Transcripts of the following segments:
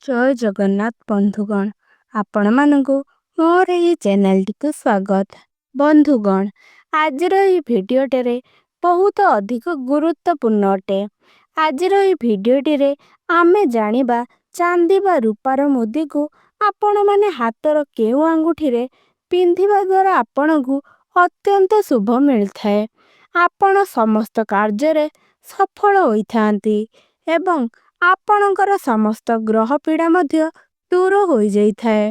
ଜୟ ଜଗନ୍ନାଥ ବନ୍ଧୁଗଣ, ଆପଣମାନଙ୍କୁ ମୋର ଏହି ଚ୍ୟାନେଲଟିକୁ ସ୍ୱାଗତ। ବନ୍ଧୁଗଣ, ଆଜିର ଏହି ଭିଡ଼ିଓଟିରେ ବହୁତ ଅଧିକ ଗୁରୁତ୍ୱପୂର୍ଣ୍ଣ ଅଟେ। ଆଜିର ଏହି ଭିଡ଼ିଓଟିରେ ଆମେ ଜାଣିବା ଚାନ୍ଦି ବା ରୂପାର ମୁଦିକୁ ଆପଣମାନେ ହାତର କେଉଁ ଆଙ୍ଗୁଠିରେ ପିନ୍ଧିବା ଦ୍ୱାରା ଆପଣଙ୍କୁ ଅତ୍ୟନ୍ତ ଶୁଭ ମିଳିଥାଏ, ଆପଣ ସମସ୍ତ କାର୍ଯ୍ୟରେ ସଫଳ ହୋଇଥାନ୍ତି ଏବଂ ଆପଣଙ୍କର ସମସ୍ତ ଗ୍ରହ ପୀଡ଼ା ମଧ୍ୟ ଦୂର ହୋଇଯାଇଥାଏ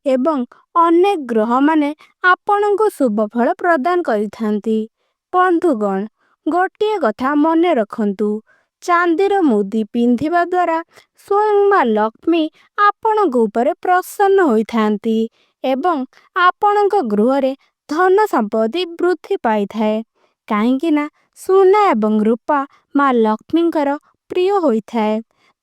ଏବଂ ଅନେକ ଗ୍ରହମାନେ ଆପଣଙ୍କୁ ଶୁଭ ଫଳ ପ୍ରଦାନ କରିଥାନ୍ତି। ବନ୍ଧୁଗଣ, ଗୋଟିଏ କଥା ମନେ ରଖନ୍ତୁ, ଚାନ୍ଦିର ମୁଦି ପିନ୍ଧିବା ଦ୍ୱାରା ସ୍ୱୟଂ ମା ଲକ୍ଷ୍ମୀ ଆପଣଙ୍କ ଉପରେ ପ୍ରସନ୍ନ ହୋଇଥାନ୍ତି ଏବଂ ଆପଣଙ୍କ ଗୃହରେ ଧନ ସମ୍ପତ୍ତି ବୃଦ୍ଧି ପାଇଥାଏ, କାହିଁକି ନା ସୁନା ଏବଂ ରୂପା ମା ଲକ୍ଷ୍ମୀଙ୍କର ପ୍ରିୟ ହୋଇଥାଏ,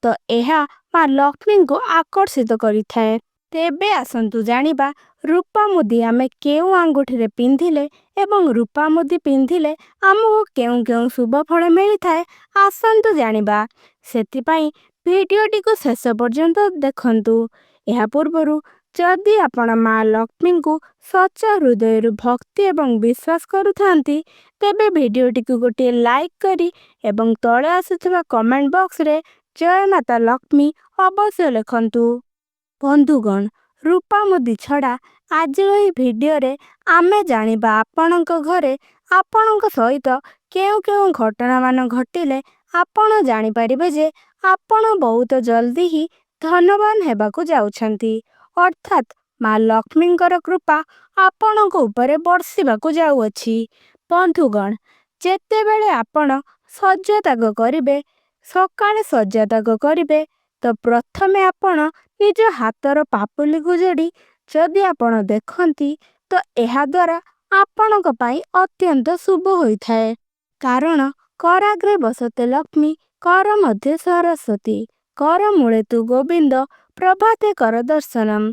ତ ଏହା ମା ଲକ୍ଷ୍ମୀଙ୍କୁ ଆକର୍ଷିତ କରିଥାଏ। ତେବେ ଆସନ୍ତୁ ଜାଣିବା ରୂପା ମୁଦି ଆମେ କେଉଁ ଆଙ୍ଗୁଠିରେ ପିନ୍ଧିଲେ ଏବଂ ରୂପା ମୁଦି ପିନ୍ଧିଲେ ଆମକୁ କେଉଁ କେଉଁ ଶୁଭ ଫଳ ମିଳିଥାଏ, ଆସନ୍ତୁ ଜାଣିବା। ସେଥିପାଇଁ ଭିଡ଼ିଓଟିକୁ ଶେଷ ପର୍ଯ୍ୟନ୍ତ ଦେଖନ୍ତୁ। ଏହା ପୂର୍ବରୁ ଯଦି ଆପଣ ମା ଲକ୍ଷ୍ମୀଙ୍କୁ ସଚ୍ଚା ହୃଦୟରୁ ଭକ୍ତି ଏବଂ ବିଶ୍ୱାସ କରୁଥାନ୍ତି, ତେବେ ଭିଡ଼ିଓଟିକୁ ଗୋଟିଏ ଲାଇକ୍ କରି ଏବଂ ତଳେ ଆସୁଥିବା କମେଣ୍ଟ ବକ୍ସରେ ଜୟ ମାତା ଲକ୍ଷ୍ମୀ ଅବଶ୍ୟ ଲେଖନ୍ତୁ। ବନ୍ଧୁଗଣ, ରୂପା ମୁଦି ଛଡ଼ା ଆଜିର ଏହି ଭିଡ଼ିଓରେ ଆମେ ଜାଣିବା ଆପଣଙ୍କ ଘରେ ଆପଣଙ୍କ ସହିତ କେଉଁ କେଉଁ ଘଟଣାମାନ ଘଟିଲେ ଆପଣ ଜାଣିପାରିବେ ଯେ ଆପଣ ବହୁତ ଜଲ୍ଦି ହିଁ ଧନବାନ ହେବାକୁ ଯାଉଛନ୍ତି, ଅର୍ଥାତ୍ ମା ଲକ୍ଷ୍ମୀଙ୍କର କୃପା ଆପଣଙ୍କ ଉପରେ ବର୍ଷିବାକୁ ଯାଉଅଛି। ବନ୍ଧୁଗଣ, ଯେତେବେଳେ ଆପଣ ଶଯ୍ୟା ତ୍ୟାଗ କରିବେ, ସକାଳେ ଶଯ୍ୟା ତ୍ୟାଗ କରିବେ, ତ ପ୍ରଥମେ ଆପଣ ନିଜ ହାତର ପାପୁଲିକୁ ଯୋଡ଼ି ଯଦି ଆପଣ ଦେଖନ୍ତି, ତ ଏହାଦ୍ୱାରା ଆପଣଙ୍କ ପାଇଁ ଅତ୍ୟନ୍ତ ଶୁଭ ହୋଇଥାଏ। କାରଣ କରାଗ୍ରେ ବସତେ ଲକ୍ଷ୍ମୀ, କର ମଧ୍ୟେ ସରସ୍ୱତୀ, କର ମୂଳେ ତୁ ଗୋବିନ୍ଦ, ପ୍ରଭାତେ କର ଦର୍ଶନମ୍।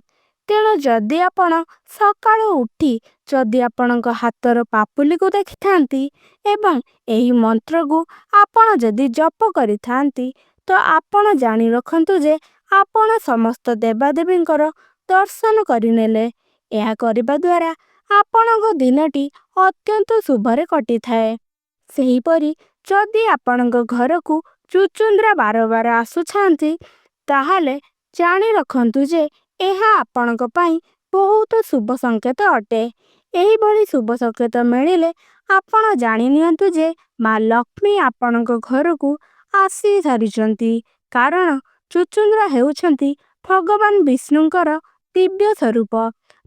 ତେଣୁ ଯଦି ଆପଣ ସକାଳୁ ଉଠି ଯଦି ଆପଣଙ୍କ ହାତର ପାପୁଲିକୁ ଦେଖିଥାନ୍ତି ଏବଂ ଏହି ମନ୍ତ୍ରକୁ ଆପଣ ଯଦି ଜପ କରିଥାନ୍ତି, ତ ଆପଣ ଜାଣି ରଖନ୍ତୁ ଯେ ଆପଣ ସମସ୍ତ ଦେବାଦେବୀଙ୍କର ଦର୍ଶନ କରିନେଲେ। ଏହା କରିବା ଦ୍ୱାରା ଆପଣଙ୍କ ଦିନଟି ଅତ୍ୟନ୍ତ ଶୁଭରେ କଟିଥାଏ। ସେହିପରି ଯଦି ଆପଣଙ୍କ ଘରକୁ ଚୁଚୁନ୍ଦ୍ରା ବାରବାର ଆସୁଥାନ୍ତି, ତାହେଲେ ଜାଣି ରଖନ୍ତୁ ଯେ ଏହା ଆପଣଙ୍କ ପାଇଁ ବହୁତ ଶୁଭ ସଂକେତ ଅଟେ। ଏହିଭଳି ଶୁଭ ସଂକେତ ମିଳିଲେ ଆପଣ ଜାଣି ନିଅନ୍ତୁ ଯେ ମା ଲକ୍ଷ୍ମୀ ଆପଣଙ୍କ ଘରକୁ ଆସି ସାରିଛନ୍ତି, କାରଣ ଚୁଚୁନ୍ଦ୍ରା ହେଉଛନ୍ତି ଭଗବାନ ବିଷ୍ଣୁଙ୍କର ଦିବ୍ୟ ସ୍ୱରୂପ।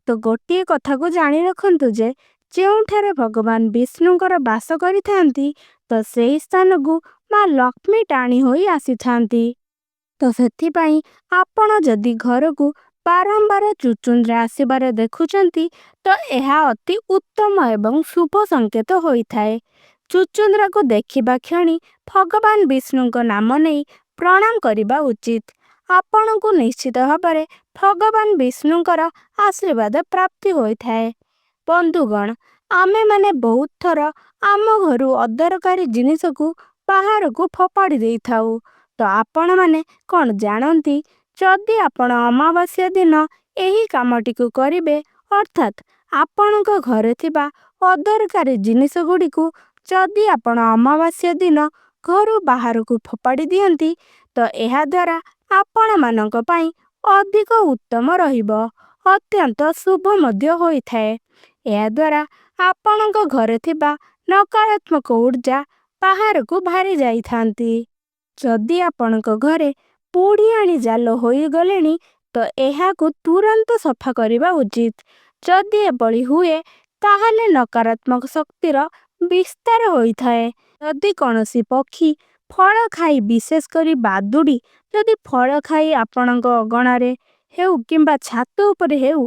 ତ ଗୋଟିଏ କଥାକୁ ଜାଣି ରଖନ୍ତୁ ଯେ ଯେଉଁଠାରେ ଭଗବାନ ବିଷ୍ଣୁଙ୍କର ବାସ କରିଥାନ୍ତି, ତ ସେହି ସ୍ଥାନକୁ ମା ଲକ୍ଷ୍ମୀ ଟାଣି ହୋଇ ଆସିଥାନ୍ତି। ତ ସେଥିପାଇଁ ଆପଣ ଯଦି ଘରକୁ ବାରମ୍ବାର ଚୁଚୁନ୍ଦ୍ରା ଆସିବାର ଦେଖୁଛନ୍ତି, ତ ଏହା ଅତି ଉତ୍ତମ ଏବଂ ଶୁଭ ସଂକେତ ହୋଇଥାଏ। ଚୁଚୁନ୍ଦ୍ରାକୁ ଦେଖିବା କ୍ଷଣି ଭଗବାନ ବିଷ୍ଣୁଙ୍କ ନାମ ନେଇ ପ୍ରଣାମ କରିବା ଉଚିତ। ଆପଣଙ୍କୁ ନିଶ୍ଚିତ ଭାବରେ ଭଗବାନ ବିଷ୍ଣୁଙ୍କର ଆଶୀର୍ବାଦ ପ୍ରାପ୍ତି ହୋଇଥାଏ। ବନ୍ଧୁଗଣ, ଆମେମାନେ ବହୁତ ଥର ଆମ ଘରୁ ଅଦରକାରୀ ଜିନିଷକୁ ବାହାରକୁ ଫୋପାଡ଼ି ଦେଇଥାଉ। ତ ଆପଣମାନେ କଣ ଜାଣନ୍ତି, ଯଦି ଆପଣ ଅମାବାସ୍ୟା ଦିନ ଏହି କାମଟିକୁ କରିବେ, ଅର୍ଥାତ୍ ଆପଣଙ୍କ ଘରେ ଥିବା ଅଦରକାରୀ ଜିନିଷ ଗୁଡ଼ିକୁ ଯଦି ଆପଣ ଅମାବାସ୍ୟା ଦିନ ଘରୁ ବାହାରକୁ ଫୋପାଡ଼ି ଦିଅନ୍ତି, ତ ଏହାଦ୍ୱାରା ଆପଣମାନଙ୍କ ପାଇଁ ଅଧିକ ଉତ୍ତମ ରହିବ, ଅତ୍ୟନ୍ତ ଶୁଭ ମଧ୍ୟ ହୋଇଥାଏ। ଏହାଦ୍ୱାରା ଆପଣଙ୍କ ଘରେ ଥିବା ନକାରାତ୍ମକ ଉର୍ଜା ବାହାରକୁ ବାହାରି ଯାଇଥାନ୍ତି। ଯଦି ଆପଣଙ୍କ ଘରେ ବୁଢ଼ିଆଣୀ ଜାଲ ହୋଇଗଲେଣି, ତ ଏହାକୁ ତୁରନ୍ତ ସଫା କରିବା ଉଚିତ। ଯଦି ଏଭଳି ହୁଏ, ତାହେଲେ ନକାରାତ୍ମକ ଶକ୍ତିର ବିସ୍ତାର ହୋଇଥାଏ। ଯଦି କୌଣସି ପକ୍ଷୀ ଫଳ ଖାଇ, ବିଶେଷ କରି ବାଦୁଡ଼ି ଯଦି ଫଳ ଖାଇ ଆପଣଙ୍କ ଅଗଣାରେ ହେଉ କିମ୍ବା ଛାତ ଉପରେ ହେଉ,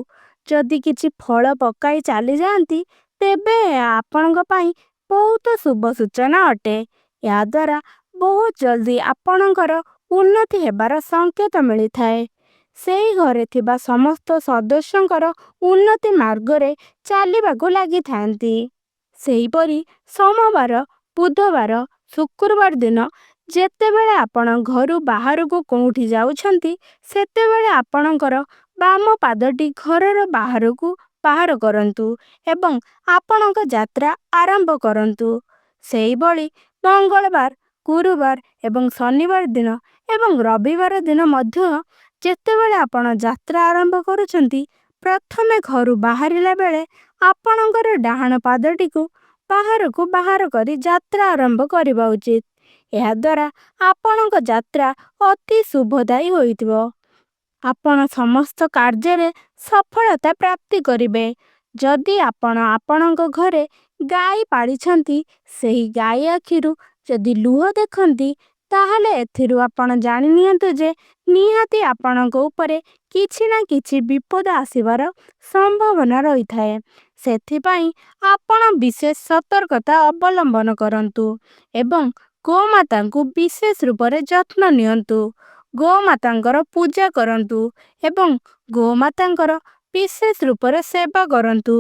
ଯଦି କିଛି ଫଳ ପକାଇ ଚାଲିଯାଆନ୍ତି, ତେବେ ଏହା ଆପଣଙ୍କ ପାଇଁ ବହୁତ ଶୁଭ ସୂଚନା ଅଟେ। ଏହାଦ୍ୱାରା ବହୁତ ଜଲ୍ଦି ଆପଣଙ୍କର ଉନ୍ନତି ହେବାର ସଂକେତ ମିଳିଥାଏ। ସେହି ଘରେ ଥିବା ସମସ୍ତ ସଦସ୍ୟଙ୍କର ଉନ୍ନତି ମାର୍ଗରେ ଚାଲିବାକୁ ଲାଗିଥାନ୍ତି। ସେହିପରି ସୋମବାର, ବୁଧବାର, ଶୁକ୍ରବାର ଦିନ ଯେତେବେଳେ ଆପଣ ଘରୁ ବାହାରକୁ କେଉଁଠି ଯାଉଛନ୍ତି, ସେତେବେଳେ ଆପଣଙ୍କର ବାମ ପାଦଟି ଘରର ବାହାରକୁ ବାହାର କରନ୍ତୁ ଏବଂ ଆପଣଙ୍କ ଯାତ୍ରା ଆରମ୍ଭ କରନ୍ତୁ। ସେହିଭଳି ମଙ୍ଗଳବାର, ଗୁରୁବାର ଏବଂ ଶନିବାର ଦିନ ଏବଂ ରବିବାର ଦିନ ମଧ୍ୟ ଯେତେବେଳେ ଆପଣ ଯାତ୍ରା ଆରମ୍ଭ କରୁଛନ୍ତି, ପ୍ରଥମେ ଘରୁ ବାହାରିଲା ବେଳେ ଆପଣଙ୍କର ଡାହାଣ ପାଦଟିକୁ ବାହାରକୁ ବାହାର କରି ଯାତ୍ରା ଆରମ୍ଭ କରିବା ଉଚିତ। ଏହାଦ୍ୱାରା ଆପଣଙ୍କ ଯାତ୍ରା ଅତି ଶୁଭଦାୟୀ ହୋଇଥିବ। ଆପଣ ସମସ୍ତ କାର୍ଯ୍ୟରେ ସଫଳତା ପ୍ରାପ୍ତି କରିବେ। ଯଦି ଆପଣ ଆପଣଙ୍କ ଘରେ ଗାଈ ପାଳିଛନ୍ତି, ସେହି ଗାଈ ଆଖିରୁ ଯଦି ଲୁହ ଦେଖନ୍ତି, ତାହେଲେ ଏଥିରୁ ଆପଣ ଜାଣି ନିଅନ୍ତୁ ଯେ ନିହାତି ଆପଣଙ୍କ ଉପରେ କିଛି ନା କିଛି ବିପଦ ଆସିବାର ସମ୍ଭାବନା ରହିଥାଏ। ସେଥିପାଇଁ ଆପଣ ବିଶେଷ ସତର୍କତା ଅବଲମ୍ବନ କରନ୍ତୁ ଏବଂ ଗୋମାତାଙ୍କୁ ବିଶେଷ ରୂପରେ ଯତ୍ନ ନିଅନ୍ତୁ। ଗୋମାତାଙ୍କର ପୂଜା କରନ୍ତୁ ଏବଂ ଗୋମାତାଙ୍କର ବିଶେଷ ରୂପରେ ସେବା କରନ୍ତୁ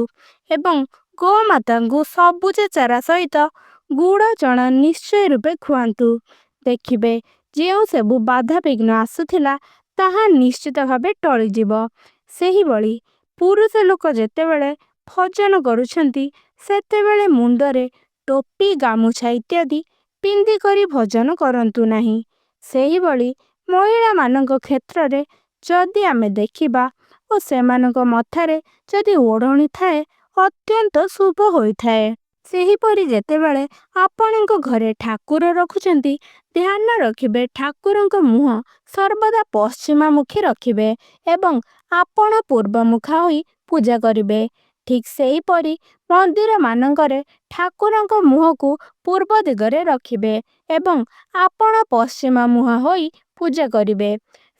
ଏବଂ ଗୋମାତାଙ୍କୁ ସବୁଜ ଚାରା ସହିତ ଗୁଡ଼ ଚଣା ନିଶ୍ଚୟ ରୂପେ ଖୁଆନ୍ତୁ। ଦେଖିବେ, ଯେଉଁ ସବୁ ବାଧାବିଘ୍ନ ଆସୁଥିଲା ତାହା ନିଶ୍ଚିତ ଭାବେ ଟଳିଯିବ। ସେହିଭଳି ପୁରୁଷ ଲୋକ ଯେତେବେଳେ ଭଜନ କରୁଛନ୍ତି, ସେତେବେଳେ ମୁଣ୍ଡରେ ଟୋପି, ଗାମୁଛା ଇତ୍ୟାଦି ପିନ୍ଧିକରି ଭଜନ କରନ୍ତୁ ନାହିଁ। ସେହିଭଳି ମହିଳାମାନଙ୍କ କ୍ଷେତ୍ରରେ ଯଦି ଆମେ ଦେଖିବା ଓ ସେମାନଙ୍କ ମଥାରେ ଯଦି ଓଢ଼ଣୀ ଥାଏ, ଅତ୍ୟନ୍ତ ଶୁଭ ହୋଇଥାଏ। ସେହିପରି ଯେତେବେଳେ ଆପଣଙ୍କ ଘରେ ଠାକୁର ରଖୁଛନ୍ତି, ଧ୍ୟାନ ରଖିବେ ଠାକୁରଙ୍କ ମୁହଁ ସର୍ବଦା ପଶ୍ଚିମାମୁଖୀ ରଖିବେ ଏବଂ ଆପଣ ପୂର୍ବମୁଖା ହୋଇ ପୂଜା କରିବେ। ଠିକ୍ ସେହିପରି ମନ୍ଦିରମାନଙ୍କରେ ଠାକୁରଙ୍କ ମୁହଁକୁ ପୂର୍ବ ଦିଗରେ ରଖିବେ ଏବଂ ଆପଣ ପଶ୍ଚିମ ମୁହାଁ ହୋଇ ପୂଜା କରିବେ।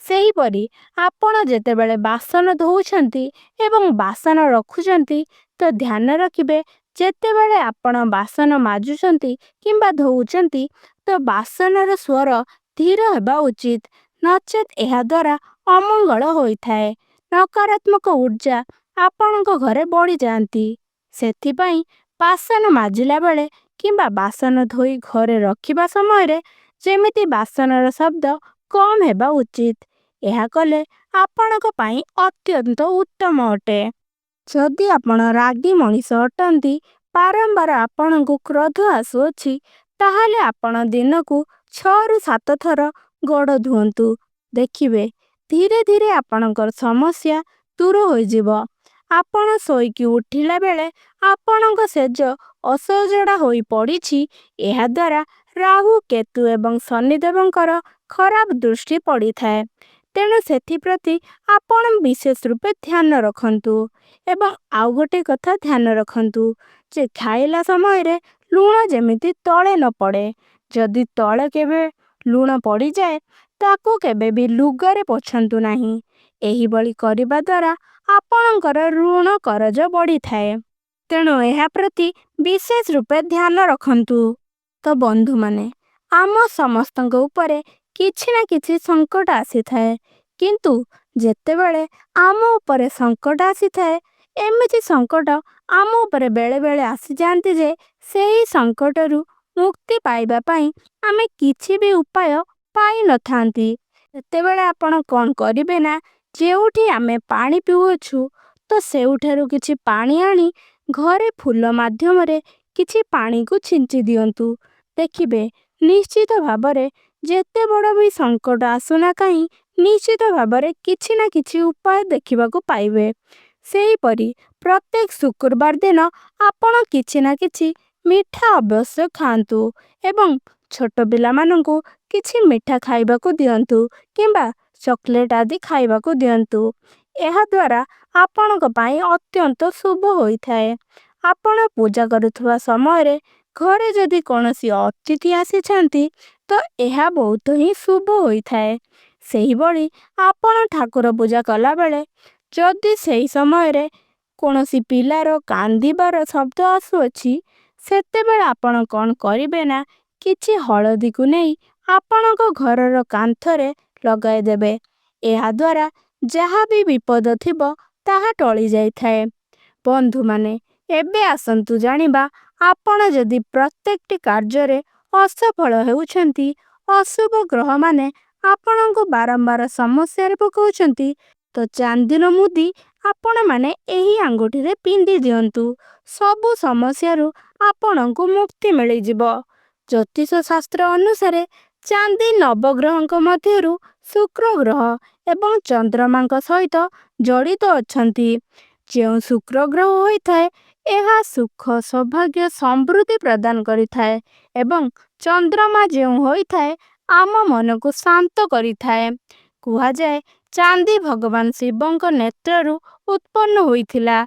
ସେହିପରି ଆପଣ ଯେତେବେଳେ ବାସନ ଧୋଉଛନ୍ତି ଏବଂ ବାସନ ରଖୁଛନ୍ତି, ତ ଧ୍ୟାନ ରଖିବେ ଯେତେବେଳେ ଆପଣ ବାସନ ମାଜୁଛନ୍ତି କିମ୍ବା ଧୋଉଛନ୍ତି, ତ ବାସନର ସ୍ୱର ଧୀର ହେବା ଉଚିତ, ନଚେତ୍ ଏହାଦ୍ୱାରା ଅମଙ୍ଗଳ ହୋଇଥାଏ। ନକାରାତ୍ମକ ଉର୍ଜା ଆପଣଙ୍କ ଘରେ ବଢ଼ିଯାଆନ୍ତି। ସେଥିପାଇଁ ବାସନ ମାଜିଲା ବେଳେ କିମ୍ବା ବାସନ ଧୋଇ ଘରେ ରଖିବା ସମୟରେ ଯେମିତି ବାସନର ଶବ୍ଦ କମ୍ ହେବା ଉଚିତ। ଏହା କଲେ ଆପଣଙ୍କ ପାଇଁ ଅତ୍ୟନ୍ତ ଉତ୍ତମ ଅଟେ। ଯଦି ଆପଣ ରାଗି ମଣିଷ ଅଟନ୍ତି, ବାରମ୍ବାର ଆପଣଙ୍କୁ କ୍ରୋଧ ଆସୁଅଛି, ତାହେଲେ ଆପଣ ଦିନକୁ 6ରୁ 7 ଥର ଗୋଡ଼ ଧୁଅନ୍ତୁ। ଦେଖିବେ, ଧୀରେ ଧୀରେ ଆପଣଙ୍କର ସମସ୍ୟା ଦୂର ହୋଇଯିବ। ଆପଣ ଶୋଇକି ଉଠିଲା ବେଳେ ଆପଣଙ୍କ ଶେଯ ଅସଜଡ଼ା ହୋଇ ପଡ଼ିଛି, ଏହାଦ୍ୱାରା ରାହୁ, କେତୁ ଏବଂ ଶନିଦେବଙ୍କର ଖରାପ ଦୃଷ୍ଟି ପଡ଼ିଥାଏ। ତେଣୁ ସେଥିପ୍ରତି ଆପଣ ବିଶେଷ ରୂପେ ଧ୍ୟାନ ରଖନ୍ତୁ। ଏବଂ ଆଉ ଗୋଟେ କଥା ଧ୍ୟାନ ରଖନ୍ତୁ ଯେ ଖାଇଲା ସମୟରେ ଲୁଣ ଯେମିତି ତଳେ ନ ପଡ଼େ। ଯଦି ତଳେ କେବେ ଲୁଣ ପଡ଼ିଯାଏ, ତାକୁ କେବେ ବି ଲୁଗାରେ ପୋଛନ୍ତୁ ନାହିଁ। ଏହିଭଳି କରିବା ଦ୍ୱାରା ଆପଣଙ୍କର ଋଣ କରଜ ବଢ଼ିଥାଏ। ତେଣୁ ଏହା ପ୍ରତି ବିଶେଷ ରୂପେ ଧ୍ୟାନ ରଖନ୍ତୁ। ତ ବନ୍ଧୁମାନେ, ଆମ ସମସ୍ତଙ୍କ ଉପରେ କିଛି ନା କିଛି ସଙ୍କଟ ଆସିଥାଏ, କିନ୍ତୁ ଯେତେବେଳେ ଆମ ଉପରେ ସଙ୍କଟ ଆସିଥାଏ, ଏମିତି ସଙ୍କଟ ଆମ ଉପରେ ବେଳେବେଳେ ଆସିଯାଆନ୍ତି ଯେ ସେହି ସଙ୍କଟରୁ ମୁକ୍ତି ପାଇବା ପାଇଁ ଆମେ କିଛି ବି ଉପାୟ ପାଇନଥାନ୍ତି। ସେତେବେଳେ ଆପଣ କ'ଣ କରିବେ ନା, ଯେଉଁଠି ଆମେ ପାଣି ପିଉଅଛୁ, ତ ସେଇଠାରୁ କିଛି ପାଣି ଆଣି ଘରେ ଫୁଲ ମାଧ୍ୟମରେ କିଛି ପାଣିକୁ ଛିଞ୍ଚି ଦିଅନ୍ତୁ। ଦେଖିବେ, ନିଶ୍ଚିତ ଭାବରେ ଯେତେ ବଡ଼ ବି ସଙ୍କଟ ଆସୁନା କାହିଁ, ନିଶ୍ଚିତ ଭାବରେ କିଛି ନା କିଛି ଉପାୟ ଦେଖିବାକୁ ପାଇବେ। ସେହିପରି ପ୍ରତ୍ୟେକ ଶୁକ୍ରବାର ଦିନ ଆପଣ କିଛି ନା କିଛି ମିଠା ଅବଶ୍ୟ ଖାଆନ୍ତୁ ଏବଂ ଛୋଟ ପିଲାମାନଙ୍କୁ କିଛି ମିଠା ଖାଇବାକୁ ଦିଅନ୍ତୁ କିମ୍ବା ଚକୋଲେଟ୍ ଆଦି ଖାଇବାକୁ ଦିଅନ୍ତୁ। ଏହାଦ୍ୱାରା ଆପଣଙ୍କ ପାଇଁ ଅତ୍ୟନ୍ତ ଶୁଭ ହୋଇଥାଏ। ଆପଣ ପୂଜା କରୁଥିବା ସମୟରେ ଘରେ ଯଦି କୌଣସି ଅତିଥି ଆସିଛନ୍ତି, ତ ଏହା ବହୁତ ହିଁ ଶୁଭ ହୋଇଥାଏ। ସେହିଭଳି ଆପଣ ଠାକୁର ପୂଜା କଲାବେଳେ ଯଦି ସେହି ସମୟରେ କୌଣସି ପିଲାର କାନ୍ଦିବାର ଶବ୍ଦ ଆସୁଅଛି, ସେତେବେଳେ ଆପଣ କ'ଣ କରିବେ ନା, କିଛି ହଳଦୀକୁ ନେଇ ଆପଣଙ୍କ ଘରର କାନ୍ଥରେ ଲଗାଇଦେବେ। ଏହାଦ୍ୱାରା ଯାହା ବି ବିପଦ ଥିବ ତାହା ଟଳି ଯାଇଥାଏ। ବନ୍ଧୁମାନେ, ଏବେ ଆସନ୍ତୁ ଜାଣିବା, ଆପଣ ଯଦି ପ୍ରତ୍ୟେକଟି କାର୍ଯ୍ୟରେ ଅସଫଳ ହେଉଛନ୍ତି, ଅଶୁଭ ଗ୍ରହମାନେ ଆପଣଙ୍କୁ ବାରମ୍ବାର ସମସ୍ୟାରେ ପକାଉଛନ୍ତି, ତ ଚାନ୍ଦିର ମୁଦି ଆପଣମାନେ ଏହି ଆଙ୍ଗୁଠିରେ ପିନ୍ଧି ଦିଅନ୍ତୁ, ସବୁ ସମସ୍ୟାରୁ ଆପଣଙ୍କୁ ମୁକ୍ତି ମିଳିଯିବ। ଜ୍ୟୋତିଷ ଶାସ୍ତ୍ର ଅନୁସାରେ ଚାନ୍ଦି ନବଗ୍ରହଙ୍କ ମଧ୍ୟରୁ ଶୁକ୍ର ଗ୍ରହ ଏବଂ ଚନ୍ଦ୍ରମାଙ୍କ ସହିତ ଜଡ଼ିତ ଅଛନ୍ତି। ଯେଉଁ ଶୁକ୍ର ଗ୍ରହ ହୋଇଥାଏ, ଏହା ସୁଖ, ସୌଭାଗ୍ୟ, ସମୃଦ୍ଧି ପ୍ରଦାନ କରିଥାଏ ଏବଂ ଚନ୍ଦ୍ରମା ଯେଉଁ ହୋଇଥାଏ, ଆମ ମନକୁ ଶାନ୍ତ କରିଥାଏ। କୁହାଯାଏ ଚାନ୍ଦି ଭଗବାନ ଶିବଙ୍କ ନେତ୍ରରୁ ଉତ୍ପନ୍ନ ହୋଇଥିଲା।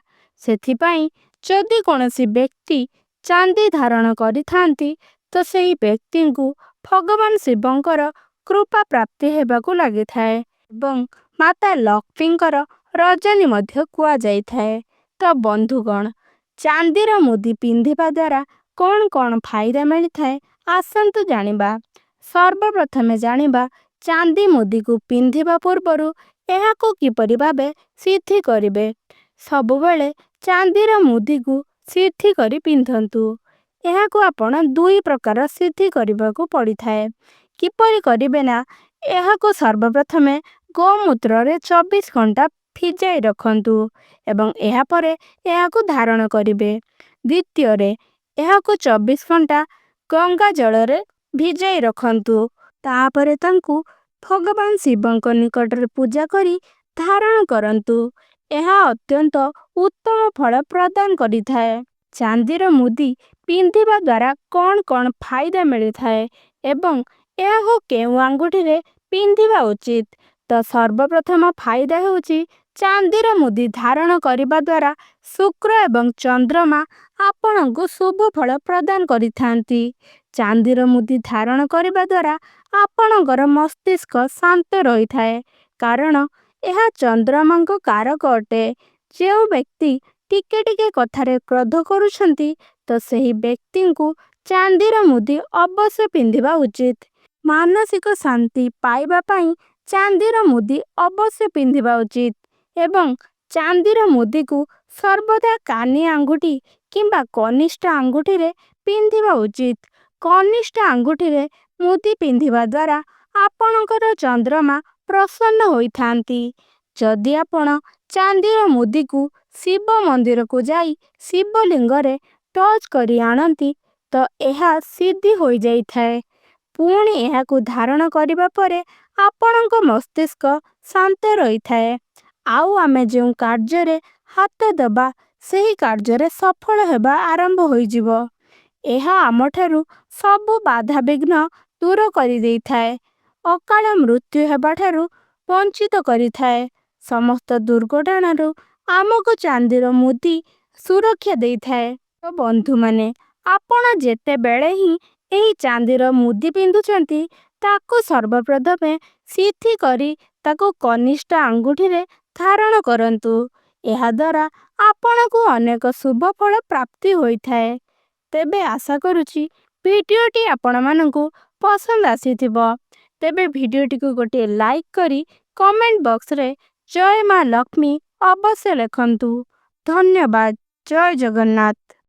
ସେଥିପାଇଁ ଯଦି କୌଣସି ବ୍ୟକ୍ତି ଚାନ୍ଦି ଧାରଣ କରିଥାନ୍ତି, ତ ସେହି ବ୍ୟକ୍ତିଙ୍କୁ ଭଗବାନ ଶିବଙ୍କର କୃପା ପ୍ରାପ୍ତି ହେବାକୁ ଲାଗିଥାଏ ଏବଂ ମାତା ଲକ୍ଷ୍ମୀଙ୍କର ରଜନୀ ମଧ୍ୟ କୁହାଯାଇଥାଏ। ତ ବନ୍ଧୁଗଣ, ଚାନ୍ଦିର ମୁଦି ପିନ୍ଧିବା ଦ୍ୱାରା କଣ କଣ ଫାଇଦା ମିଳିଥାଏ, ଆସନ୍ତୁ ଜାଣିବା। ସର୍ବପ୍ରଥମେ ଜାଣିବା ଚାନ୍ଦି ମୁଦିକୁ ପିନ୍ଧିବା ପୂର୍ବରୁ ଏହାକୁ କିପରି ଭାବେ ସିଦ୍ଧି କରିବେ। ସବୁବେଳେ ଚାନ୍ଦିର ମୁଦିକୁ ସିଦ୍ଧି କରି ପିନ୍ଧନ୍ତୁ। ଏହାକୁ ଆପଣ ଦୁଇ ପ୍ରକାର ସିଦ୍ଧି କରିବାକୁ ପଡ଼ିଥାଏ। କିପରି କରିବେ ନା, ଏହାକୁ ସର୍ବପ୍ରଥମେ ଗୋମୂତ୍ରରେ 24 ଘଣ୍ଟା ଭିଜାଇ ରଖନ୍ତୁ ଏବଂ ଏହାପରେ ଏହାକୁ ଧାରଣ କରିବେ। ଦ୍ୱିତୀୟରେ, ଏହାକୁ 24 ଘଣ୍ଟା ଗଙ୍ଗା ଜଳରେ ଭିଜାଇ ରଖନ୍ତୁ। ତାପରେ ତାଙ୍କୁ ଭଗବାନ ଶିବଙ୍କ ନିକଟରେ ପୂଜା କରି ଧାରଣ କରନ୍ତୁ। ଏହା ଅତ୍ୟନ୍ତ ଉତ୍ତମ ଫଳ ପ୍ରଦାନ କରିଥାଏ। ଚାନ୍ଦିର ମୁଦି ପିନ୍ଧିବା ଦ୍ୱାରା କଣ କଣ ଫାଇଦା ମିଳିଥାଏ ଏବଂ ଏହାକୁ କେଉଁ ଆଙ୍ଗୁଠିରେ ପିନ୍ଧିବା ଉଚିତ? ତ ସର୍ବପ୍ରଥମ ଫାଇଦା ହେଉଛି, ଚାନ୍ଦିର ମୁଦି ଧାରଣ କରିବା ଦ୍ୱାରା ଶୁକ୍ର ଏବଂ ଚନ୍ଦ୍ରମା ଆପଣଙ୍କୁ ଶୁଭ ଫଳ ପ୍ରଦାନ କରିଥାନ୍ତି। ଚାନ୍ଦିର ମୁଦି ଧାରଣ କରିବା ଦ୍ୱାରା ଆପଣଙ୍କର ମସ୍ତିଷ୍କ ଶାନ୍ତ ରହିଥାଏ, କାରଣ ଏହା ଚନ୍ଦ୍ରମାଙ୍କ କାରକ ଅଟେ। ଯେଉଁ ବ୍ୟକ୍ତି ଟିକେ ଟିକେ କଥାରେ କ୍ରୋଧ କରୁଛନ୍ତି, ତ ସେହି ବ୍ୟକ୍ତିଙ୍କୁ ଚାନ୍ଦିର ମୁଦି ଅବଶ୍ୟ ପିନ୍ଧିବା ଉଚିତ। ମାନସିକ ଶାନ୍ତି ପାଇବା ପାଇଁ ଚାନ୍ଦିର ମୁଦି ଅବଶ୍ୟ ପିନ୍ଧିବା ଉଚିତ ଏବଂ ଚାନ୍ଦିର ମୁଦିକୁ ସର୍ବଦା କାନି ଆଙ୍ଗୁଠି କିମ୍ବା କନିଷ୍ଠ ଆଙ୍ଗୁଠିରେ ପିନ୍ଧିବା ଉଚିତ। କନିଷ୍ଠ ଆଙ୍ଗୁଠିରେ ମୁଦି ପିନ୍ଧିବା ଦ୍ୱାରା ଆପଣଙ୍କର ଚନ୍ଦ୍ରମା ପ୍ରସନ୍ନ ହୋଇଥାନ୍ତି। ଯଦି ଆପଣ ଚାନ୍ଦିର ମୁଦିକୁ ଶିବ ମନ୍ଦିରକୁ ଯାଇ ଶିବଲିଙ୍ଗରେ ଟଚ୍ କରି ଆଣନ୍ତି, ତ ଏହା ସିଦ୍ଧି ହୋଇଯାଇଥାଏ। ପୁଣି ଏହାକୁ ଧାରଣ କରିବା ପରେ ଆପଣଙ୍କ ମସ୍ତିଷ୍କ ଶାନ୍ତ ରହିଥାଏ, ଆଉ ଆମେ ଯେଉଁ କାର୍ଯ୍ୟରେ ହାତ ଦେବା ସେହି କାର୍ଯ୍ୟରେ ସଫଳ ହେବା ଆରମ୍ଭ ହୋଇଯିବ। ଏହା ଆମଠାରୁ ସବୁ ବାଧାବିଘ୍ନ ଦୂର କରିଦେଇଥାଏ, ଅକାଳ ମୃତ୍ୟୁ ହେବାଠାରୁ ବଞ୍ଚିତ କରିଥାଏ। ସମସ୍ତ ଦୁର୍ଘଟଣାରୁ ଆମକୁ ଚାନ୍ଦିର ମୁଦି ସୁରକ୍ଷା ଦେଇଥାଏ। ତ ବନ୍ଧୁମାନେ, ଆପଣ ଯେତେବେଳେ ହିଁ ଏହି ଚାନ୍ଦିର ମୁଦି ପିନ୍ଧୁଛନ୍ତି, ତାକୁ ସର୍ବପ୍ରଥମେ ସିଦ୍ଧି କରି ତାକୁ କନିଷ୍ଠ ଆଙ୍ଗୁଠିରେ ଧାରଣ କରନ୍ତୁ। ଏହାଦ୍ୱାରା ଆପଣଙ୍କୁ ଅନେକ ଶୁଭ ଫଳ ପ୍ରାପ୍ତି ହୋଇଥାଏ। ତେବେ ଆଶା କରୁଛି ଭିଡ଼ିଓଟି ଆପଣମାନଙ୍କୁ ପସନ୍ଦ ଆସିଥିବ। ତେବେ ଭିଡ଼ିଓଟିକୁ ଗୋଟିଏ ଲାଇକ୍ କରି କମେଣ୍ଟ ବକ୍ସରେ ଜୟ ମା ଲକ୍ଷ୍ମୀ ଅବଶ୍ୟ ଲେଖନ୍ତୁ। ଧନ୍ୟବାଦ। ଜୟ ଜଗନ୍ନାଥ।